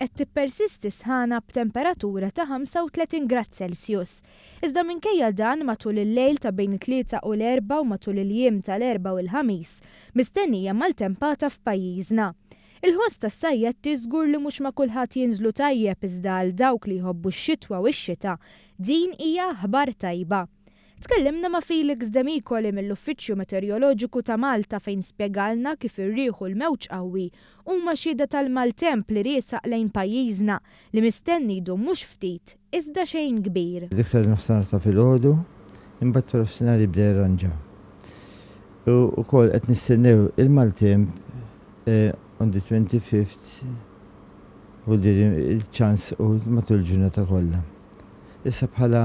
qed tippersisti sħana b'temperatura ta' 35 grad Celsius. Iżda minkejja dan matul il-lejl ta' bejn it-Tlieta u l-Erbgħa u matul il-jiem tal-Erbgħa u l-Ħamis mistennija maltempata f'pajjiżna. Il-ħoss tas-sajjetti żgur li mhux ma' kulħadd jinżlu tajjeb iżda għal dawk li jħobbu x-xitwa u x-xita din hija aħbar tajba. Tkellimna ma' Felix Demicoli mill-Uffiċċju Meteoroloġiku ta' Malta fejn spjegalna kif ir-riħ u l-mewġ qawwi huma xhieda tal-maltemp li riesaq lejn pajjiżna li mistenni jdum mhux ftit iżda xejn kbir. L-iktar nofsinhar ta' filgħodu, imbagħad f'nofsinhar jibda jirranġa. U wkoll qed nistennew il-maltemp on the 25th vuol dire il-ċans hu matul il-ġurnata kollha. Issa bħala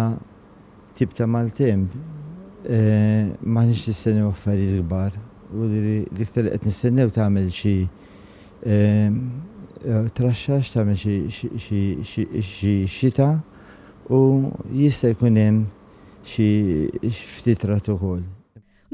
tip ta' maltemp m'aħniex nistennew affarijiet kbar. L-iktar li qed nistennew tagħmel xi traxxax, tagħmel xi xita u jista' jkun hemm xi ftit ragħad ukoll.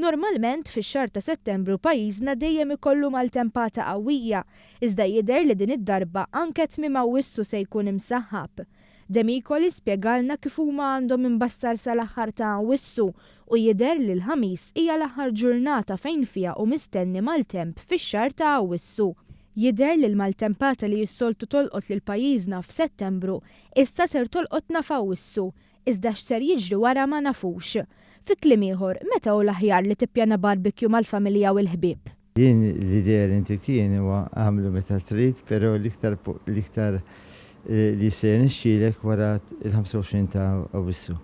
Normalment, fix-xahar ta' Settembru pajjiżna dejjem ikollu maltempata qawwija, iżda jidher li din id-darba anke tmiem Awwissu se jkun imsaħħab. Demicoli spjegalna kif huma għandhom imbassar sal-aħħar ta' Awwissu u jidher li l-Ħamis hija l-aħħar ġurnata fejn fiha hu mistenni maltemp fix-xahar ta' Awwissu. Jidher li l-maltempata li s-soltu tolqot lil pajjiżna f'Settembru issa ser tolqotna f'Awwissu, iżda x'ser jiġri wara ma nafux. Fi kliem ieħor, meta hu l-aħjar li tippjana barbecue mal-familja u l-ħbieb? Jien l-idea li ntik jien huwa agħmlu meta trid, però l-iktar l-iktar li jista' jirnexxielek wara l-25 ta' Awwissu.